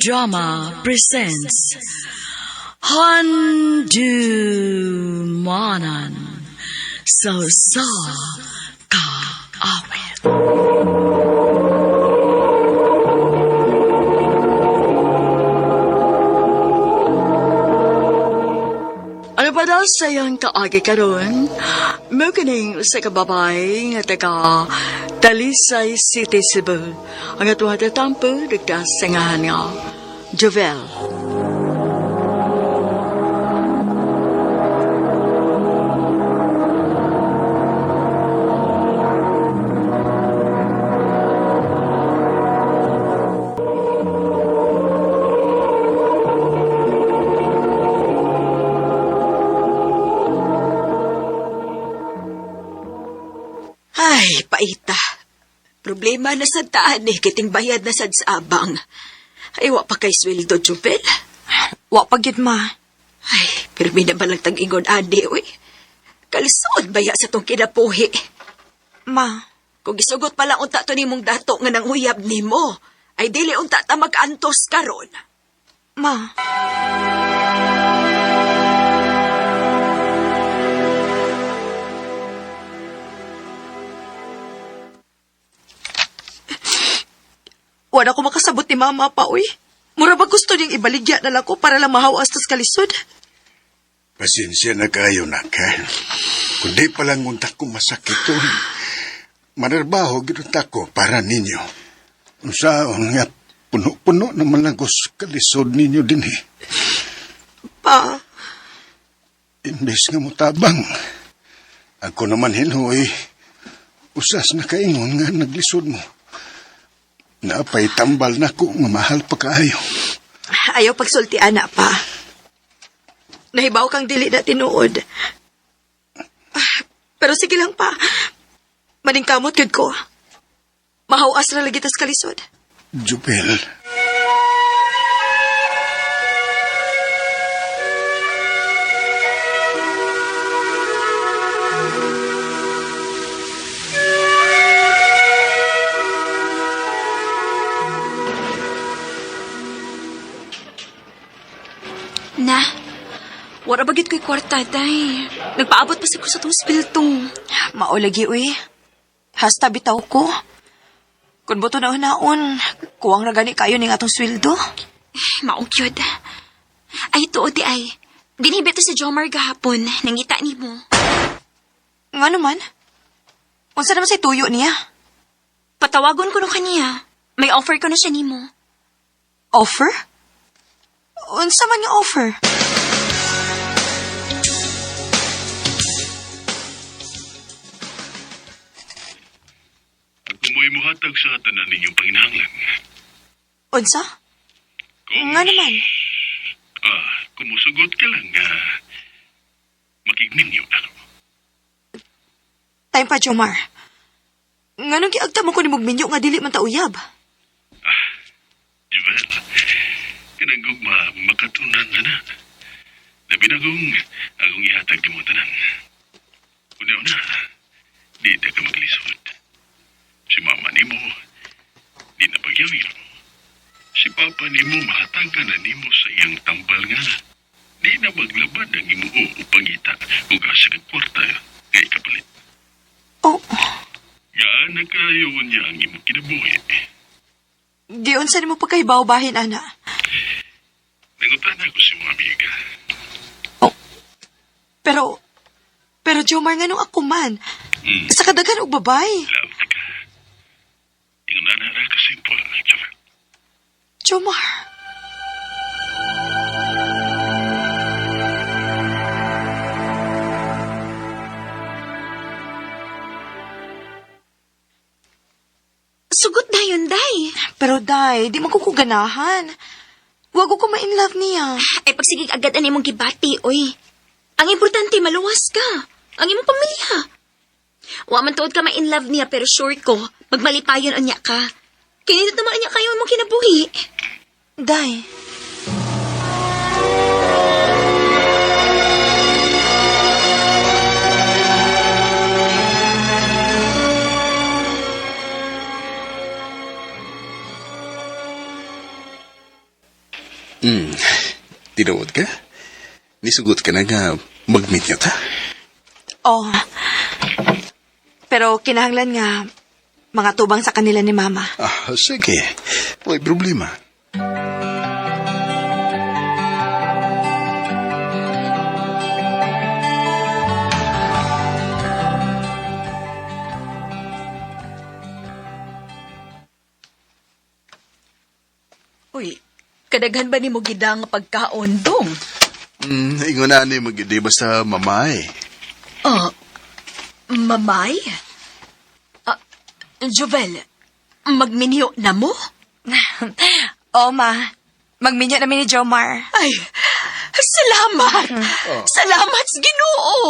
Drama presents Handumanan sa Usa Ka Awit. Ano pa daw sa iyang kaagi karon? Mo kining sa kababay nga taga Talisay City, Cebu. Ang atuwa tatampo, nagkasangahan nga Jovel. Ay, paita. Problema na sa taan eh, kiting bayad na sad sa abang. Ay, wa pa kay sweldo, Jubel. Wa pa gyud ma. Ay, pirmi na balang tag-ingon adi, uy. Kalisod baya sa tong kinapuhi. Ma, Kung gisugot pa lang unta to nimong dato nga nang uyab nimo, ay dili unta ta mag-antos karon. ma. Wala ko makasabot ni mama pa, uy. Mura ba gusto niyang ibaligya na lang ko para lang mahawas tas kalisod? Pasensya na kayo, nak. Ha? Kung di pa lang unta ko masakit, uy. Manarbaho, ginunta ko para ninyo. Unsaon nga, puno-puno naman lang ko sa kalisod ninyo din eh. Pa, Imbes nga mutabang. Ako naman hinuoy. Usas na kaingon nga naglisod mo. Napay tambal na ko nga mahal pa kaayo. ayaw pagsulti, ana pa. Nahibaw kang dili na tinuod. Ah, pero sige lang pa. Maningkamot gud ko. Mahawas ra lagi tas kalisod. Jubel, Na, wala bagit ko'y kwarta, day. Nagpaabot pa sa ko sa tong spilto. Maulagi uy. Hasta bitaw ko. Kun boto na naon, kuwang ra gani kayo ning atong sweldo. Maong cute. Ay, tuod di ay. Dinhibi to sa Jomar gahapon. Nangita ni mo. Nga naman? Unsa naman say tuyo niya? Patawagon ko no kaniya. May offer ko na siya nimo. Offer? Unsa man nga offer? Ako mo'y muhatag sa tanan ninyong panginahanglan. Unsa? Kung, Nga naman? Kumusugot ka lang nga makigninyo na ako. Time pa, Jomar. Nganong giagta mo ko ni Mugminyo nga dili man ta uyab? Juvel, kanang gugma makatunan na na. Labi na kung akong ihatag di mo tanan. Una-una, di ta ka maglisod. Si mama nimo, di na pagyawin. Si papa nimo mahatagan na nimo sa iyang tambal nga. Di na maglabad ang imuo o pangita ug asa kag kwarta nga ikapalit. Oh, Gaan na kayo niya ang imong kinabuhi. giunsa nimo pagkahibaw bahin ana. Nangutana ko sa mga amiga. Pero pero Jomar nganong ako man? Sa kadaghan og babay. Love ka. Ingon na na ka simple, Javel. Jomar. Sugot na yun, day. Pero day, di man ko ko ganahan. Wag ko ma-in love niya. Ay, pagsigig agad ang imong gibati, oy. Ang importante, maluwas ka. Ang imong pamilya. Wa man tuod ka ma-in love niya, pero sure ko, magmalipayon unya ka. Kinindot naman unya kayo imong kinabuhi. Day. Tinuod ka? Nisugot ka na nga mag-meet niya ta? Oh. Pero kinahanglan nga mga tubang sa kanila ni Mama. Ah, sige. May problema. Uy, kadaghan ba nimo gida nga pagkaon dong? Ingon na ni magidi basta mamay. Oh, mamay? Ah, Jovel, magminyo na mo? Oh, ma. Magminyo namin ni Jomar. Ay, salamat! Salamat sa Ginoo!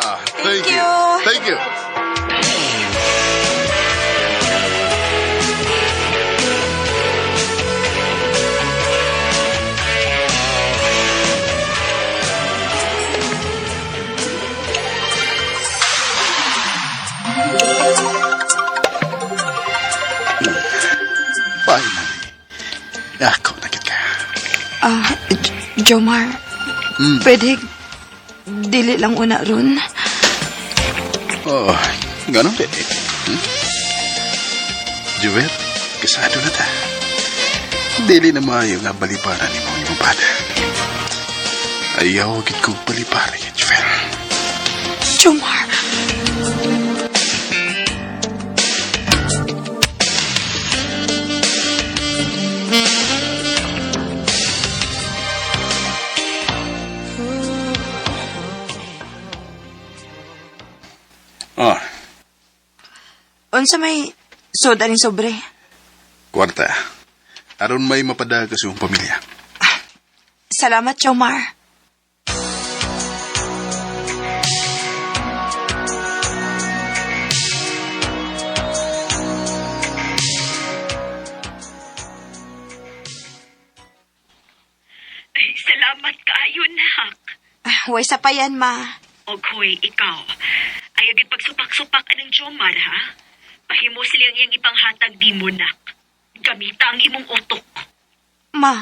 Ah, Thank you. Thank you. Finally. Ako, nakit ka. Ah, Jomar. Pwede dili lang una ron. Oh, ganun din. Hmm? Juvet, kasado na ta. Dili na maayo nga baliparan ni mong imong bata. Ayaw, gid kong baliparan, Juvet. Jomar. Oh, Unsa may soda ning sobre? kwarta. Aron may mapadala ka sa iyong pamilya. Salamat, Jomar. Ay, salamat kaayo, nak. Ah, way sa pa yan, ma. Og hoy, ikaw. Ayaw gid pagsupak-supak anang Jomar, ha? Pahimo sila ang iyang ipanghatag di mo, nak. Gamita ang imong utok. Ma.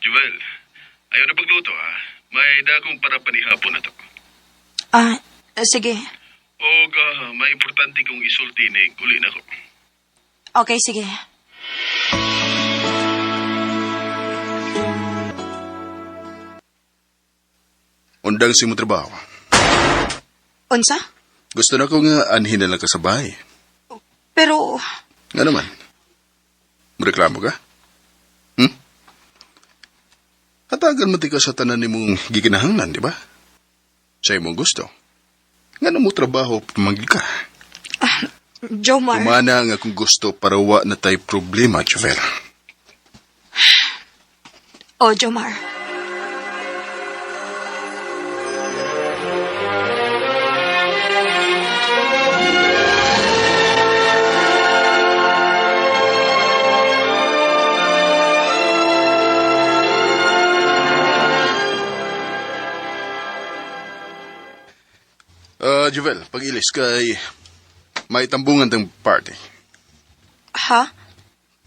Juvel, ayaw na pagluto ha. May dakong para panihapon na to. Ah, sige. Og may importante kong isulti ni uli na ko. Okay, sige. Undang si mo trabaho. Unsa? Gusto na ko nga anhin na lang ka sa bahay. Pero, Nga naman. Reklamo ka? Hmm? Hatagan mo ti ka sa tanan nimong gikinahanglan, di ba? Sa imong gusto. Nga mo trabaho, pamangil ka. Jomar. Kumana nga kung gusto para wa na tay problema, Jovel. Oh, Jomar. Ah, Jovel, pag-ilis kay may tambungan tang party. Ha?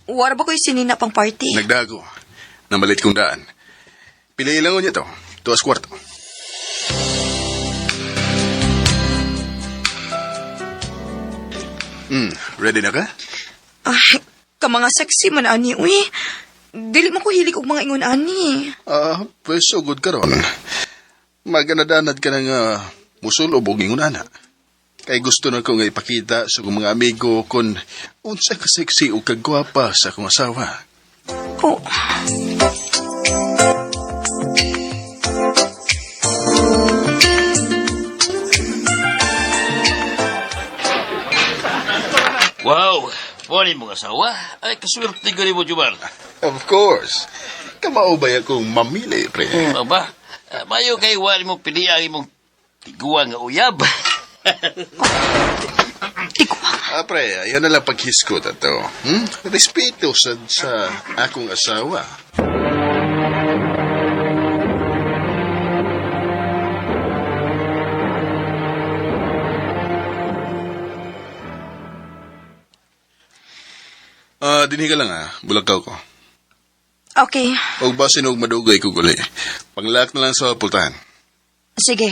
Wala ba ko'y sinina pang party? Nagdago. Namalit kong daan. Pili lang niya to. Tuas kwarto. Ready na ka? Ah, ka mga sexy man ani, uy. Dili mo ko hilig og mga ingon ani. Ah, pwes sugod ka ron. Maganadanad ka ng musul o buging unana. Kay gusto na ko nga ipakita sa akong mga amigo kung unsa ka sexy o kagwapa sa akong asawa. Oh. Wow! Pwede mong asawa? Ay, kaswerte ko ni mo, Jumar. Of course. Kamao ba akong mamili, pre? Aba, mayo kay wali mo pili ang imong tiguan nga uyab. Tiguang. Ah, pre, ayaw na lang paghiskot ato. Hmm? Respeto sa akong asawa. Ah, dinhi ka lang ah. Bulakaw ko. Okay. Og basin og madugay ko guli. Panglak na lang sa pultahan. Sige.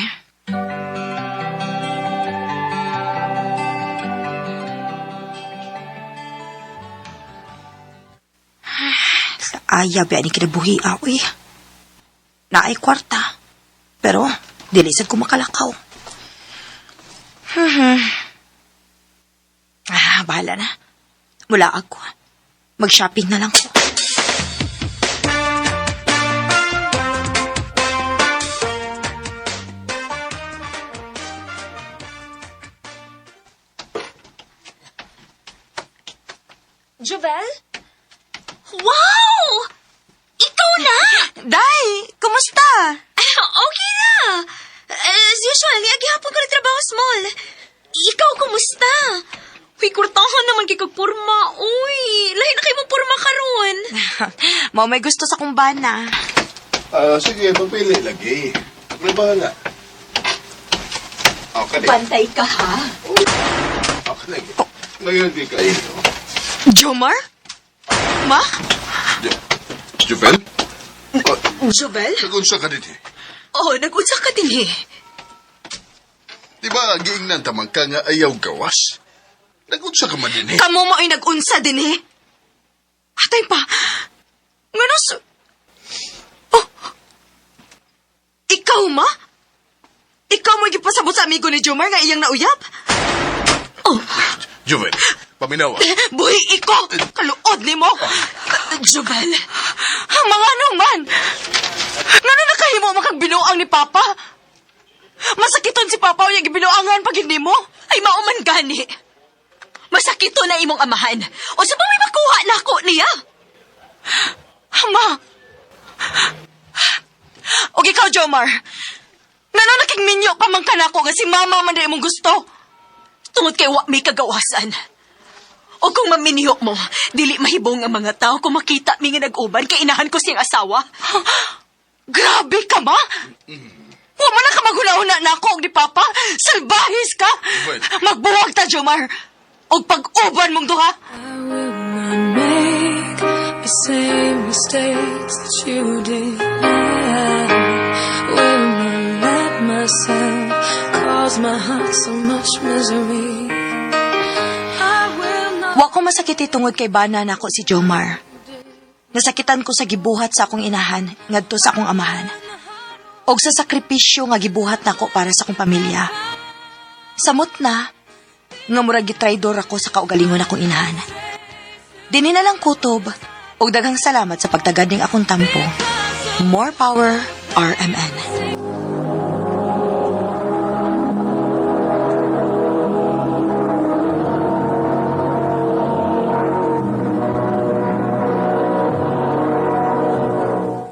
Ayaw ba ni kinabuhi awi. Naay kwarta. Pero, dili sad ko makalakaw. Ah, bahala na. Mula ako. Mag-shopping na lang ko. Jovel? Wow! Ikaw na! Day! Kumusta? Okay na! As usual, agihapon ko nagtrabaho small. Ikaw, kumusta? Uy, kurtahan naman kay kag porma. Uy, lahi na kayo mong porma karon. Mao may gusto sa kumbana. Ah, sige, pagpili lagi. Ako na bahala. Okay. Pantay ka, ha? Okay. Ngayon di kayo. Jomar? Ma? Juvel? Jovel? Nagunsa ka din eh. Oh, nag-unsa ka din eh. Di ba, giingnan tamang ka nga ayaw gawas? Nagunsa ka man din eh. Kamo mo ay nag-unsa din eh. Atay pa. Nganos... Oh! Ikaw, ma? Ikaw mo gipasabot sa amigo ni Jomar nga iyang nauyab? Oh, Juvel, paminawa. Buhi iko! Kaluod ni mo! Jovel, Ang mga naman! Ngano nakahimo makagbinuang ni Papa? Masakiton si Papa o yung gibinuangan pag hindi mo? ay mauman gani. Masakito na imong amahan. O sa ba may makuha na ako niya? Ama! O ikaw, Jomar! Ngano nakig minyo pa man kanako nga si Mama man di imong gusto? Tungod kay wa may kagawasan. O kung maminiho mo, dili mahibong ang mga tao kung makita mi nga nag-uban kay inahan ko siyang asawa. Grabe ka, ma! Wa man na ka maghuna-huna na ako og ni Papa! Salbahis ka! Well- Magbuwag ta, Jomar! Og pag-uban mong duha! I will not make the same mistakes that you did. I will not let myself cause my heart so much misery. I will not. Wa ko masakit tungod kay bana nako si Jomar. Nasakitan ko sa gibuhat sa akong inahan ngadto sa akong amahan. Og sa sakripisyo nga gibuhat nako para sa akong pamilya. Samot na nga murag gitraidor ako sa kaugalingon akong inahan. Dinhi na lang kutob og daghang salamat sa pagtagad ning akong tampo. More power, RMN.